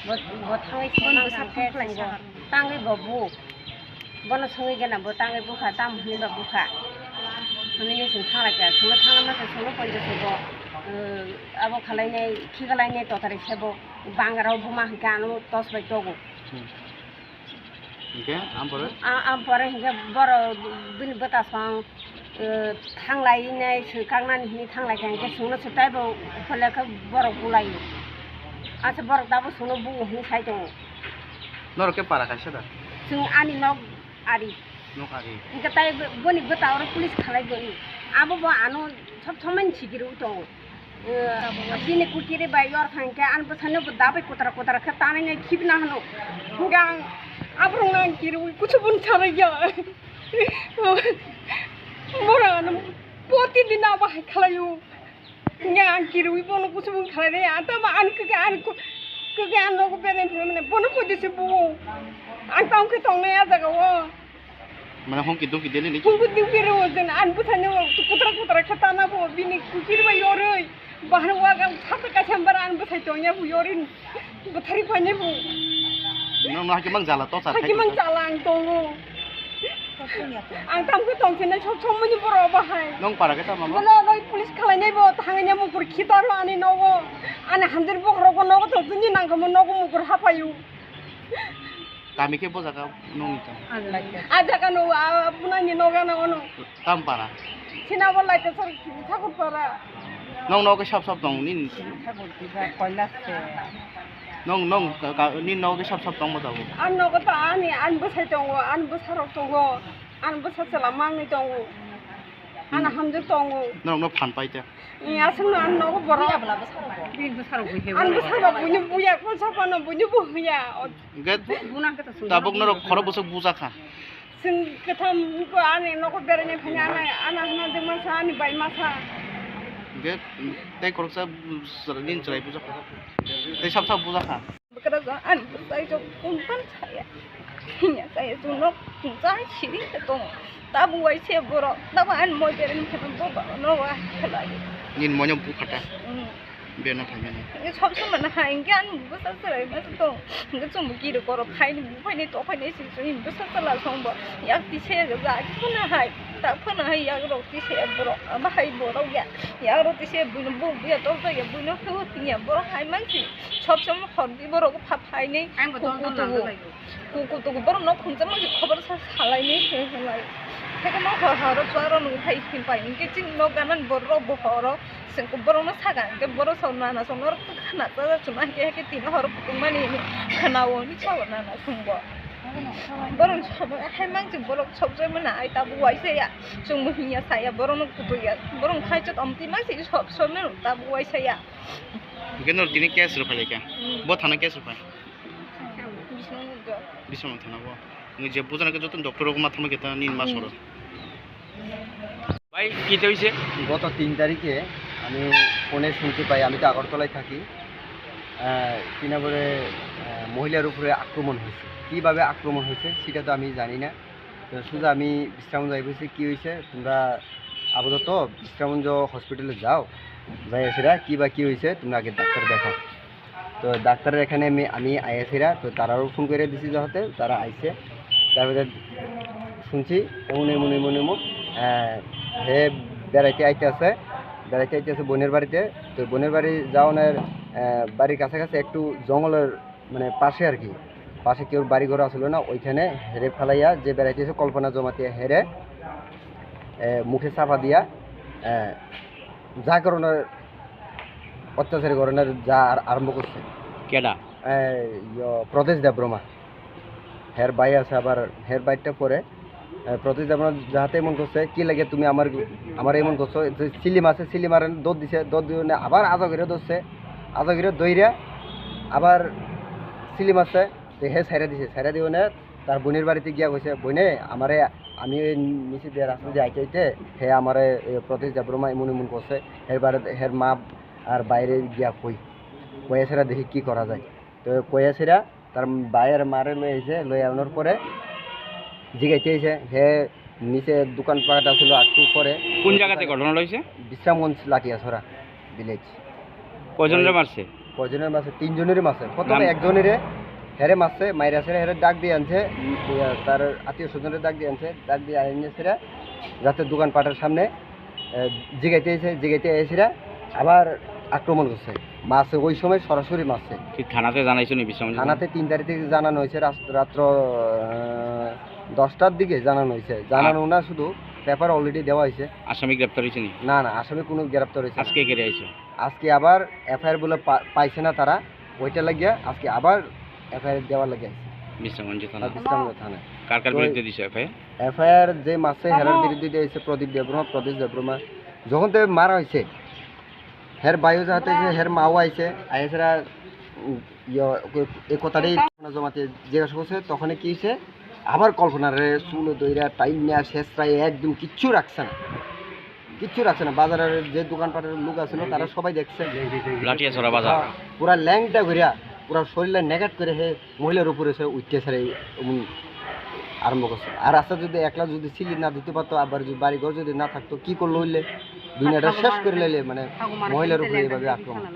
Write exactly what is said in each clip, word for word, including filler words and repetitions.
Bo, bo thangwi sengmang khe sengbo, tangwi bo bu. Bono songwi gana bo tangwi bukha, tam hwnwi ba bukha. Hwnwi ni song thanglai kha, songno thangma se songno poito se bo, eh, abo khalainai, khikalainai totari se bo, bangrao buma hwnkhe ano tos bai togo. Hmm. Hingke, ampore? A-, ampore hingke borok bini bwtasong, eh, thanglai nai, swkang nani hini thanglai kha hingke songno swtai bo uphole khe borok bulai o. Asa borok dabo songno bu hini sai tongo. Norok khe para kaisa da? Chwng ani nok ari. Nok ari. Hingke tai bo-, boni bwta oro police khalai boni. Abo bo ano sob somoi ni sikiri tongo. Eh, bini kukiri bai yor thangkhe, ani bwsano bo dabai kotra kotra khe tanai nai khibna hano. Hingke ang aborokno ang kiriui kuchubun saraiya. Borok ano protidin abo hai khlaio. Hingke ang kiriui bono kuchubun khlainai, ang tamo ani kake ani ku-, kake ang nogo berai phaimani, bono poito se buo. Ang tamo khe tongnai a jaga o. Mane hongki dongki deli ni. Hongki dongki rw jen, ani bwsani kutra kutra khe tana bo, bini kukiri bai yorwi. Bahar waga sata kaisa bar ani bwsai tongya bo yorwi. Bwthari phainai bo. Nang no hakhe mang jala to sar. Hakhe mang jala ang tongo. Ang tamkhe tongsinai sob somoni borok bahai. Nong para khe tamo? Bono noi police khalainai bo, thangani mukur khitaro ani nogo. Ani hamjani bokhorok bo nogo tongtini nangkhe mo nogo mukur hapaio. Kami khe bo jaga nongni tong? A jaga no, a, a bunani noga no ono. Tam para? Sinabo laita sar thakur para. Nong nogo sab sab tong nini? Thakur twi ba koilas se. Nong, nong, ka, ka, nini nogo sab sab tong mo tabo? An nogo to ani, an bwsai tongo, an bwsarok tongo, an bwsa chwla mangni tongo. Ano hamjak tongo. Norokno phan pai ta. Aswkno ano nogo borok. Bini bwsarok bui he. Ano bwsarok buino buya, konsa phano buino buya. Hingke tabuk norok khoro bwswk buja kha. Chwng kwtham ko ani nogo beraina phani ana, ana hwnjak masa, ani bai masa. Hingke tei khoroksa nini chwrai buja kha. Tei sab sab buja kha. Bwkrajwk ani bwsai jok kungpan saya. Hinya saya chwngno kungsa siri se tongo. Tabuk waisa borok, tabuk ani moi bereng khe bo borok no wa khlai. Nini moino bukha ta. Mm. Beno phaimani. Sob somoi no hai hingke ani bwsa chwrai ma tong. Hingke chwngbo kiri korok phaini, buphaini, tokphaini se chwngni bwsa chwla songbo. Yak tise ja phano hai, ta phano hai yak rok tise borok, abo hai borok ya. Yak rok tise buino buk buya tok ya buino heo tiya borok hai mansi. Sob somoi hor di borok pha phainwi kuku tugu. Kuku tugu borok nok khungsa mansi khobor sa salainwi se hwnlai. Theke nok hor horo chuaro nung thai hin pai hingke chini nok ganan borok bo horo sengko borok no saka hingke borok sa nana song norok khana chaja chuma hingke hingke tini horo kutung mani hini khana o ni sao nana song bo. Borok sabo hai mansi borok sok jai mana ai tabuk waisa ya chwngbo hinya saya borok no kutung ya borok khai chot omtwi mansi sok sok mano tabuk waisa ya. Hingke noro tini case rw phai lai kha. Hmm. Bo thana case rw phai. Biswanath thana bo. Nini je bujana khe joto doctor rok ma thangma khe ta nini ma soro. ভাই, কি হয়েছে? গত তিন তারিখে আমি ফোনে শুনতে পাই, আমি তো আগরতলায় থাকি, আহ, কি না বলে, আহ, মহিলার উপরে আক্রমণ হয়েছে। কিভাবে আক্রমণ হয়েছে সেটা তো আমি জানি না। তো সোজা আমি বিশ্রামগঞ্জ যাই বলছি, কি হয়েছে, তোমরা আপাতত বিশ্রামগঞ্জ হসপিটালে যাও, যাই এসেরা কি বা কি হয়েছে তোমরা আগে ডাক্তার দেখাও। তো ডাক্তারের এখানে আমি, আমি আইয়াছিরা, তো তারারও ফোন করে দিছি যাহাতে তারা আইছে। তারপরে শুনছি এমন, এমন, এমন, এমন, আহ, হে বেড়াইতে আইতে আছে, বেড়াইতে আইতে আছে বোনের বাড়িতে। তো বোনের বাড়ি যাওয়ানোর, আহ, বাড়ির কাছাকাছি একটু জঙ্গলের মানে পাশে আর কি, পাশে কেউ বাড়ি ঘর আসলো না, ওইখানে হেরে ফালাইয়া যে বেড়াইতেছে কল্পনা জমাতিয়া হেরে, এ, মুখে চাপা দিয়া, এ, যা করানোর অত্যাচার করানোর যা আর আরম্ভ করছে। কেডা? এ, ইয়ো, প্রদেশ দেববর্মা। হের ভাই আছে আবার, হের ভাইটা পরে এ, প্রতি যেমন যাহাতে এমন করছে, "কি লাগে তুমি আমার, আমার এমন করছো?" যে সিলিম আছে, সিলিম আর দৌড় দিছে, দৌড় দিয়ে আবার আজা করে ধরছে, আজা করে দইরা আবার সিলিম আছে, যে হে ছাইরা দিছে, ছাইরা দিয়ে মানে তার বোনের বাড়িতে গিয়া কইছে, "বইনে, আমারে, আমি এই নিচে দিয়ে রাস্তা দিয়ে আইতে আইতে হে আমারে, এ, প্রতি দেববর্মা এমন এমন করছে, হের বাড়ি, হের মা আর বাইরে গিয়া কই, কয়ে ছাড়া দেখি কি করা যায়।" তো কয়ে ছাড়া তার ভাইয়ের মারে লই আইছে, লই আনার পরে জিগাইতে আইছে, হে নিচে দোকানপাট আছিল, একটু পরে কোন জায়গাতে ঘটনা হয়েছে? বিশ্রামগঞ্জ লাটিয়াছড়া ভিলেজ। কয়জনরে ওই মারছে? কয়জনের মারছে? তিনজনেরই মারছে। প্রথমে একজনেরে, হেরে মারছে, মাইরা সেরে হেরে ডাক দিয়ে আনছে, উম, ইয়া, তার আত্মীয় স্বজনরে ডাক দিয়ে আনছে, ডাক দিয়ে আনিয়ে সেরে যাতে দোকানপাটের সামনে, এ, জিগাইতে এসে, জিগাইতে এসেরা আবার আক্রমণ করছে। মারছে, ওই সময় সরাসরি মারছে। কি থানাতে জানাইছো নি বিষয়ে? থানাতে তিন তারিখ থেকে জানানো হয়েছে, রাস-, রাত্র, আহ, দশটার দিকে জানানো হয়েছে। জানানো না, শুধু পেপার অলরেডি দেওয়া হয়েছে। আসামি গ্রেপ্তার হয়েছে নি? না, না, আসামি কোনো গ্রেপ্তার হয়েছে না। আজকে কেড়ে আইছো? আজকে আবার এফআইআর বলে পা-, পাইছে না তারা, ওইটা লাগিয়া আজকে আবার এফআইআর দেওয়ার লাগিয়া আইছে। বিশ্রামগঞ্জ থানা। হ্যাঁ, বিশ্রামগঞ্জ থানা। কার কার তো বিরুদ্ধে দিছো এফআইআর? এফআইআর যে মারছে, হেরার বিরুদ্ধে দিয়েছে প্রদীপ দেববর্মা, প্রদেশ দেববর্মা। যখন তো মারা হয়েছে, হের ভাইও যাতে যে হের মাও আইছে, আইসেরা, উম, ইয়ো, এ কথাটাই জমাতে জিজ্ঞাসা করছে, তখন কি হয়েছে? আবার কল্পনারে চুলো দইরা, টাইম নেয়া, শেষ প্রায় একদম কিচ্ছু রাখছে না, কিচ্ছু রাখছে না। বাজারের যে দোকানপাটের লোক আছিল, তারা সবাই দেখছে। লাঠিয়াছড়া বাজার। হ্যাঁ, পুরা ল্যাংটা ঘুরিয়া, পুরা শরীরে নেগাট করে হে মহিলার উপরে সে উঠতে সারে এমন আরম্ভ করছে। আর রাস্তা যদি একলা যদি সিলি না দিতে পারতো, আবার যদি বাড়ি ঘর যদি না থাকতো, কি করলো হইলে? দুনিয়াটা শেষ করে লাইলে, মানে, মহিলার উপরে এইভাবে আক্রমণ।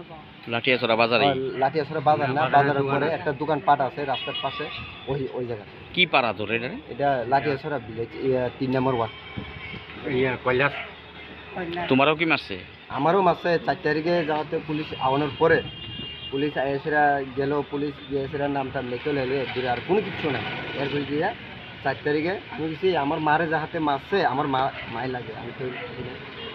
লাঠিয়াছড়া বাজারে? হ্যাঁ, লাঠিয়াছড়া বাজার না, বাজারের পরে একটা দোকানপাট আছে রাস্তার পাশে, ওই, ওই জায়গা। কি পাড়া তোর এটা? এটা লাঠিয়াছড়া ভিলেজ, ইয়া, তিন নম্বর ওয়ার্ড। ইয়া, কৈলাস। তোমারও কি মারছে? আমারও মারছে। চার তারিখে যাওয়াতে পুলিশ আওয়ানোর পরে, পুলিশ আইসেরা গেল, পুলিশ গিয়েসেরা নাম টাম লেখে লেলে দূরে আর কোনো কিচ্ছু নাই। এরপরে গিয়ে চার তারিখে আমি গেছি, আমার মারে যাহাতে মারছে, আমার মা, মাই লাগে, আমি তো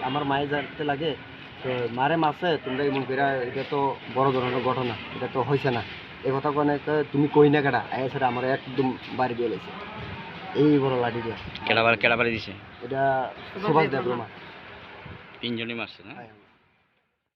আমার মায়ে যাতে লাগে, তো মারে মারছে, তোমরা এমন করে, এটা তো বড় ধরনের ঘটনা, এটা তো হয়েছে না। এই কথা কোনে কয়, "তুমি কই না কেডা?" আইসেরা আমার একদম বাড়ি দিয়ে লেছে, এই বড় লাঠি দিয়ে। কেডা বাড়ি, কেডা বাড়ি দিছে? এটা সুভাষ দেববর্মা। তিনজনই মারছে না? হ্যাঁ।